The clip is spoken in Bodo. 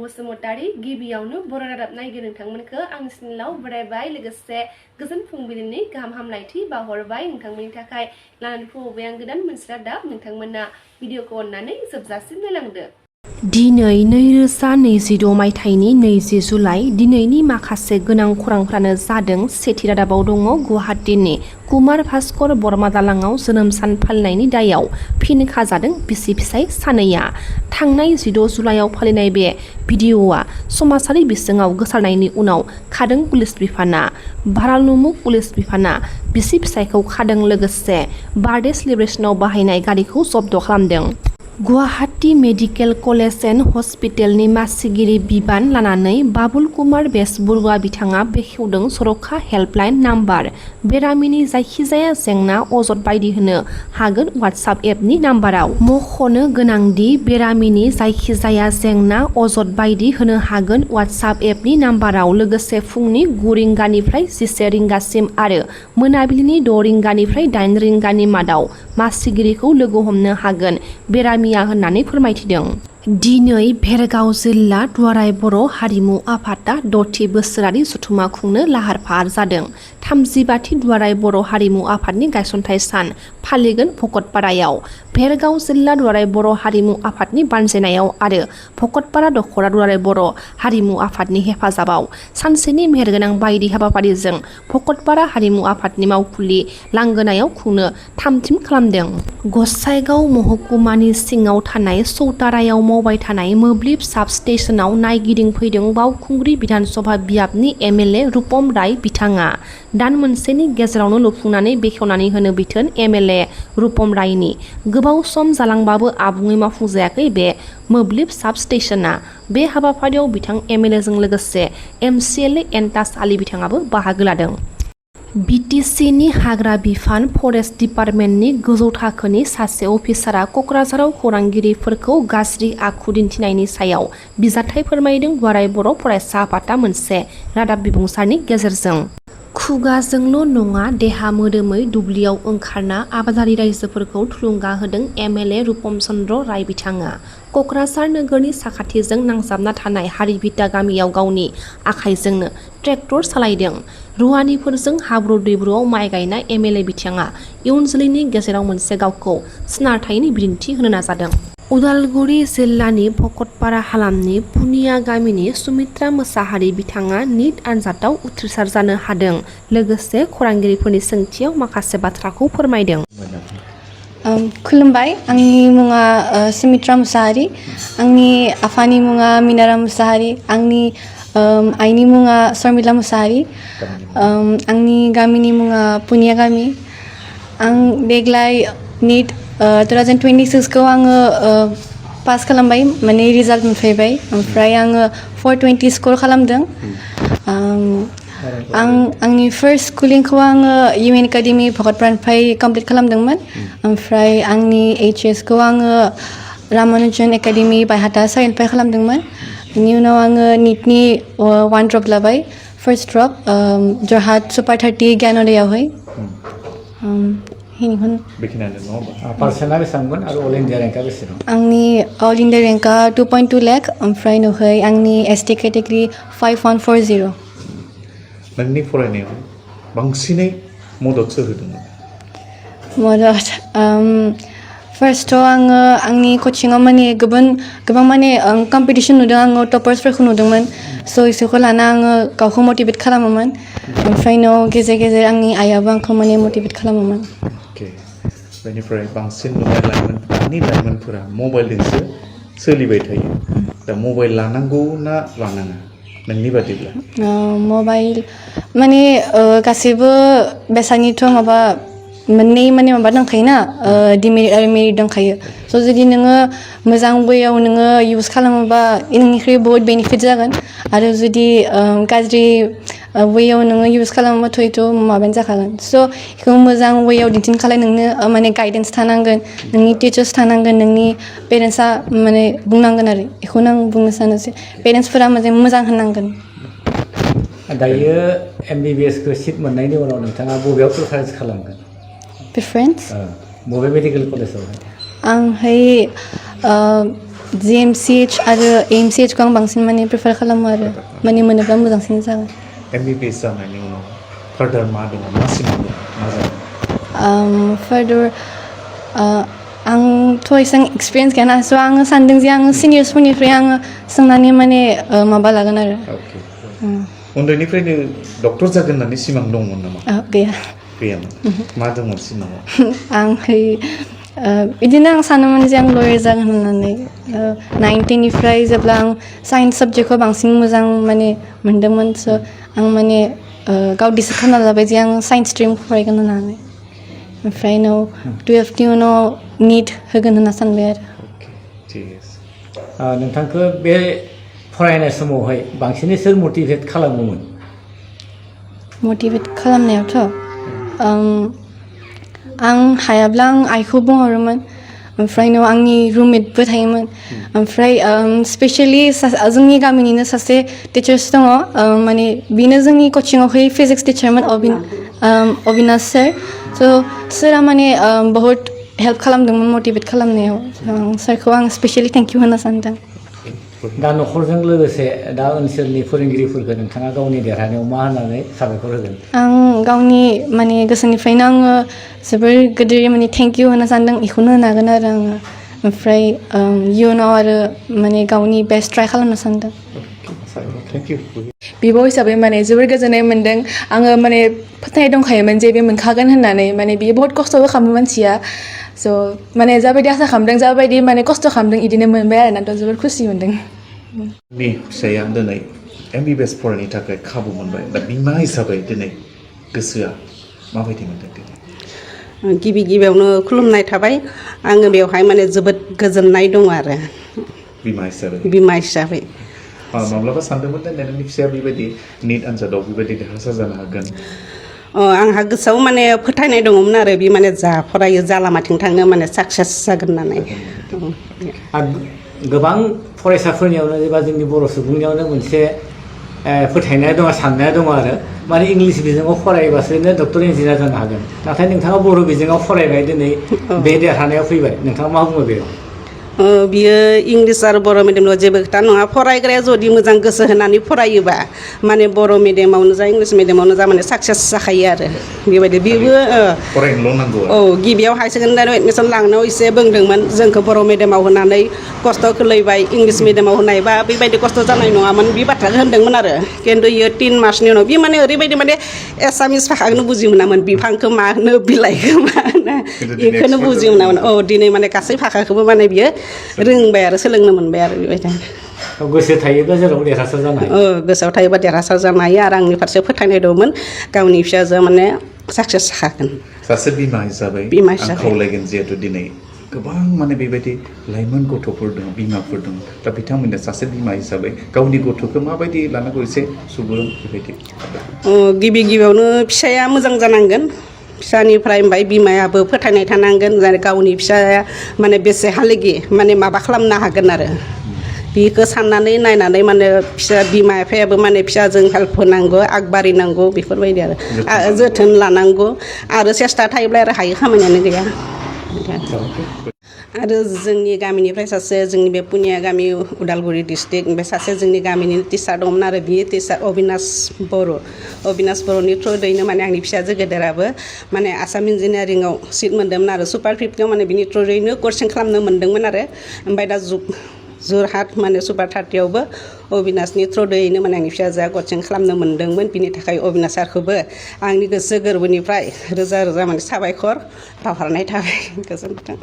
SmainaoBasumatari गिबियावनो बर' रादाब नायगिरि नोंथांमोनखो आंनि चेनेलाव बरायबाय लोगोसे गोजोन फुंबिलिनि गाहाम हामलायथि बावहरबाय नोंथांमोननि थाखाय लानानै फैबाय आं गोदान मोनसे रादाब नोंथांमोना भिडिअखौ अननानै जोबजासिम नायलांदो। दिनै 2026 मायथाइनि 20 जुलाइ दिनैनि माखासे गोनां खौरांफ्रानो जादों। सेथि रादाबाव दङ गुवाहाटीनि कुमार भास्कर बर्मा दालाङाव जोनोम सान फालिनायनि दायाव फिन खाजादों बिसि फिसाय सानैया। थांनाय 16 जुलाइआव फालिनाय बे भिडिअआ समाजारि बिजोङाव गोसारनायनि उनाव खादों पुलिस बिफाना। भारालुमुग पुलिस बिफाना बिसि फिसायखौ खादों लोगोसे बार्थडे सेलिब्रेशनाव बाहायनाय गारिखौ जब्द खालामदों। गुवाहाटी मेडिकेल कलेज एन्ड हस्पिटेलनि मासिगिरि बिबान लानानै बाबुल कुमार बेसबरुवा बिथाङा बेखेवदों जर'खा हेल्पलाइन नाम्बार। बेरामिनि जायखिजाया जेंना अजद बायदि होनो हागोन वाट्सएप एपनि नाम्बाराव। मख'नो गोनांदि बेरामिनि जायखिजाया जेंना अजद बायदि होनो हागोन वाट्सएप एपनि नाम्बाराव। लोगोसे फुंनि 9 रिंगानिफ्राय 11 रिंगासिम आरो मोनाबिलिनि 6 रिंगानिफ्राय 8 रिंगानि मादाव मासिगिरिखौ लोगो हमनो हागोन बेरामिया होननानै फोरमायथिदों। दिनै भेरगाव जिल्ला दुवाराय बर' हारिमु आफादा 6थि बोसोरारि जथुमा खुंनो लाहार फाहार जादों। 35थि दुवाराय बर' हारिमु आफादनि गायसनथाइ सान फालिगोन भकतपारायाव। भेरगाव जिल्ला दुवाराय बर' हारिमु आफादनि बानजायनायाव आरो भकतपारा दखरा दुवाराय बर' हारिमु आफादनि हेफाजाबाव सानसेनि मेहेरगोनां बायदि हाबाफारिजों भकतपारा हारिमु आफादनि मावखुलि लांगोनायाव खुंनो थामथिम खालामदों। गसाइगाव महकुमानि सिङाव थानाय सौतारायाव मावबाय थानाय मोब्लिब साब स्टेशनाव नायगिदिंफैदों बावखुंग्रि बिधानसभा बियाबनि एमएलए रुपम राय बिथाङा। दान मोनसेनि गेजेरावनो लुफुंनानै बेखेवनानै होनो बिथोन एमएलए रुपम रायनि। गोबाव सम जालांबाबो आबुङै मावफुंजायाखै बे मोब्लिब साब स्टेशना। बे हाबाफारियाव बिथां एमएलएजों लोगोसे एमसिएलए एन्टास आली बिथाङाबो बाहागो लादों। बिटिसिनि हाग्रा बिफान फरेस्ट डिपार्टमेन्टनि गोजौ थाखोनि सासे अफिसारा कक्राझाराव खौरांगिरिफोरखौ गाज्रि आखु दिन्थिनायनि सायाव बिजाथाइ फोरमायदों दुवाराय बर' फरायसा आफादा मोनसे रादाब बिबुंसारनि गेजेरजों। खुगाजोंल' नङा देहा मोदोमै दुब्लियाव ओंखारना आबादारि रायजोफोरखौ थुलुंगा होदों एमएलए रुपम चन्द्र राय बिथाङा। कक्राझार नोगोरनि साखाथिजों नांजाबना थानाय हारिबिटा गामियाव गावनि आखाइजोंनो ट्रेक्टर सालायदों। रुवानिफोरजों हाब्रु दैब्रुआव माइ गायनाय एमएलए बिथाङा इयुन जोलैनि गेजेराव मोनसे गावखौ सिनारथायनि बिदिन्थि होनो नाजादों। उदालगुरि जिल्लानि भकतपारा हालामनि पुनिया गामिनि सुमित्रा मोसाहारि बिथाङा निट आनजादाव उथ्रिसार जानो हादों। लोगोसे खौरांगिरिफोरनि सोंथियाव माखासे बाथ्राखौ फोरमायदों। खुलुमबाय, आंनि मुङा सुमित्रा मोसाहारि, आंनि आफानि मुङा मिनारा मोसाहारि, आंनि आइनि मुङा शर्मिला मोसाहारि, आंनि गामिनि मुङा पुनिया गामि। आं देग्लाय निट 2026 खौ आङो पास खालामबाय, माने रिजाल्ट मोनफैबाय। ओमफ्राय आङो 420 स्कर खालामदों। आंनि फार्स्ट स्कुलिंखौ आङो इउएन एकाडेमि भकतपारानिफ्राय कमप्लिट खालामदोंमोन। ओमफ्राय आंनि एचएसखौ आङो रामानुजन एकाडेमि बायहाटा साइनिफ्राय खालामदोंमोन। बेनि उनाव आङो निटनि 1 ड्रप लाबाय, फार्स्ट ड्रप जरहाट सुपार 30 ज्ञानोदयावहाय। पार्सेन्टआ बेसेबांमोन आरो अल इन्डिया रेंकआ बेसेबां? आंनि अल इन्डिया रेंकआ 2.2 लाख, ओमफ्राय नोहै आंनि एसटि केटेगरि 5140। नोंनि फरायनायाव बांसिनै मददसो होदोंमोन? मदद फार्स्टआव आङो आंनि कचिङाव माने गोबां माने कम्पिटिसन नुदों, आङो टपार्सफोरखौ नुदोंमोन। स' इसोरखौ लाना आङो गावखौ मटिभेट खालामोमोन। ओमफ्राय उनाव गेजेर गेजेर आंनि आइयाबो आंखौ माने मटिभेट खालामोमोन। बेनिफ्राय बांसिन दानि लाइमोनफोरा मबाइलजोंसो सोलिबाय थायो। दा मबाइल लानांगौ ना लानाङा नोंनि बादिब्ला? मबाइल माने गासैबो बेसादनिथ' माबा मोननै माने माबा दंखायोना, डिमेरिट आरो मेरिट दंखायो। स' जुदि नोङो मोजां वेयाव नोङो इउज खालामोबा नोंनिख्रुइ बहुत बेनिफिट जागोन। आरो जुदि गाज्रि वेयाव नोङो इउज खालामोबाथ' बेथ' माबायानो जाखागोन। स' बेखौ मोजां वेयाव दिन्थिनो थाखाय नोंनो माने गाइडेन्स थानांगोन, नोंनि टिचार्स थानांगोन, नोंनि पेरेन्टसा माने बुंनांगोन आरो बेखौनो आं बुंनो सानोसै पेरेन्टसफोरा मोजां होनांगोन। दायो MBBSखौ सिट मोननायनि उनाव नोंथाङा बबेयाव प्रिफारेन्स खालामगोन? प्रिफारेन्स? बबे मेडिकेल कलेजावहाय? आंहाय GMCH आरो AMCH खौ आं बांसिन माने प्रिफार खालामो आरो माने मोनोब्ला मोजांसिन जागोन MBBS जानायनि उनाव फार्दार मा दङ मा सिमां दङ मा जागोन फार्दार आंथ' एसेबां एक्सपिरियेन्स गैया ना स' आङो सानदों जे आङो सिनियर्सफोरनिफ्राय आङो सोंनानै माने माबा लागोन आरो अके उन्दैनिफ्रायनो डक्टर जागोन होननानै सिमां दंमोन नामा गैया गैयामोन मा दंमोन सिमाङाव आंहै बिदिनो आं सानोमोन जे आं लयार जागोन होननानै 9-10निफ्राय जेब्ला आं साइन्स साबजेक्टखौ बांसिन मोजां माने मोनदोंमोन स' आं माने गाव डिसाइड खालामना लाबाय जे आं साइन्स स्ट्रिम फरायगोन होननानै ओमफ्राय उनाव 12नि उनाव निट होगोन होनना सानबाय आरो नोंथांखौ बे फरायनाय समावहाय बांसिनै सोर मटिभेट खालामोमोन मटिभेट खालामनायावथ' आं हायाब्ला आं आइखौ बुंहरोमोन ओमफ्राय उनाव आंनि रुममेटबो थायोमोन ओमफ्राय स्पेसियेलि जोंनि गामिनिनो सासे टिचार्स दङ माने बेनो जोंनि कचिङावहाय फिजिक्स टिचारमोन अबिनाश सार स' सारा माने बहुत हेल्प खालामदोंमोन मटिभेट खालामनायाव सारखौ आं स्पेसियेलि थेंक इउ होनना सानदों दा न'खरजों लोगोसे दा ओनसोलनि फोरोंगिरिफोरखौ नोंथाङा गावनि देरहानायाव मा होननानै साबायखर होगोन आं गावनि माने गोसोनिफ्रायनो आङो जोबोर गिदिर माने थेंक इउ होनना सानदों बेखौनो होनो हागोन आरो आङो ओमफ्राय इयुनाव आरो माने गावनि बेस्ट ट्राइ खालामनो सानदों बिब' हिसाबै माने जोबोर गोजोननाय मोन्दों आङो माने फोथायनाय दंखायोमोन जे बे मोनखागोन होननानै माने बियो बहुत खस्थ'बो खालामो मानसिया स' माने जाबायदि आसा खालामदों जाबायदि माने खस्थ' खालामदों बिदिनो मोनबाय आरोना थ' जोबोर खुसि मोन्दों नि फिसाया दिनै MBBS फरायनो थाखाय खाबु मोनबाय दा बिमा हिसाबै दिनै गोसोआ माबायदि मोनदों दिनै गिबि गिबियावनो खुलुमनाय थाबाय आङो बेवहाय माने जोबोद गोजोननाय दं आरो बिमा हिसाबै माब्लाबा सानदोंमोन दा नोंनि फिसाया बेबायदि निट आनजादाव बेबायदि देरहासार जानो हागोन आंहा गोसोआव माने फोथायनाय दङमोन आरो बे माने जा फरायो जा लामाथिं थांनो माने साक्सेस जागोन होननानै गोबां फरायसाफोरनियावनो एबा जोंनि बर' सुबुंनियावनो मोनसे फोथायनाय दङ साननाया दङ आरो माने इंलिस बिजोङाव फरायबासो डक्टर इन्जिनियार जानो हागोन नाथाय नोंथाङा बर' बिजोङाव फरायबाय दिनै बे देरहानायाव फैबाय नोंथाङा मा बुङो बेयाव बियो इंलिस आरो बर' मिडियामआव जेबो खोथा नङा फरायग्राया जुदि मोजां गोसो होनानै फरायोबा माने बर' मिडियामावनो जा इंलिस मिडियामावनो जा माने साक्सेस जाखायो आरो बेबायदि बेबो फरायनोल' नांगौ गिबियाव हायार सेकेन्डारियाव एडमिसन लांनायाव एसे बुंदोंमोन जोंखौ बर' मिडियामाव होनानै खस्थ' खोलैबाय इंलिस मिडियामाव होनायबा बेबायदि खस्थ' जानाय नङामोन बे बाथ्राखौ होनदोंमोन आरो खिन्थु इयो 3 मासनि उनाव बे माने ओरैबायदि माने एसामिस भाषाखौनो बुजि मोनामोन बिफांखौ मा होनो बिलाइखौ मा होनो बेखौनो बुजि मोनामोन दिनै माने गासै भाषाखौबो माने बियो रोंबाय आरो सोलोंनो मोनबाय आरो बेबायदिनो गोसो थायोब्ला जेराव देरहासार जानो हायो गोसोआव थायोबा देरहासार जानो हायो आरो आंनि फारसे फोथायनाय दंमोन गावनि फिसाजोआ माने साक्सेस जाखागोन सासे बिमा हिसाबै आं खावलायगोन जिहेतु दिनै गोबां माने बेबायदि लाइमोन गथ'फोर दङ बिमाफोर दङ दा बिथांमोना सासे बिमा हिसाबै गावनि गथ'खौ माबायदि लानांगौ एसे सुबुरुन बेबायदि गिबि गिबियावनो फिसाया मोजां जानांगोन फिसानिफ्राय ओमफ्राय बिमायाबो फोथायनाय थानांगोन गावनि फिसाया माने बेसेहालागि माने माबा खालामनो हागोन आरो बेखौ साननानै नायनानै माने बिमा बिफायाबो माने फिसाजों हेल्प होनांगौ आगबारिनांगौ बेफोरबायदि आरो जोथोन लानांगौ आरो सेस्था थायोब्ला आरो हायै खामानियानो गैया आरो जोंनि गामिनिफ्राय सासे जोंनि बे पुनिया गामि उदालगुरि डिस्ट्रिक्ट ओमफ्राय सासे जोंनि गामिनि टिचार दंमोन आरो बे टिचार अबिनाश बर'नि थ्रुयैनो माने आंनि फिसाजो गेदेराबो माने आसाम इन्जिनियारिंआव सिट मोन्दोंमोन आरो सुपार 50आव माने बिनि थ्रुयैनो कचिं खालामनो मोन्दोंमोन आरो ओमफ्राय दा जरहाट माने सुपार 30आवबो अबिनाशनि थ्रुयैनो माने आंनि फिसाजोआ कचिं खालामनो मोन्दोंमोन बिनि थाखाय अबिनाश सारखौबो आंनि गोसो गोरबोनिफ्राय रोजा रोजा माने साबायखर बावहरनाय थाबाय गोजोन्थों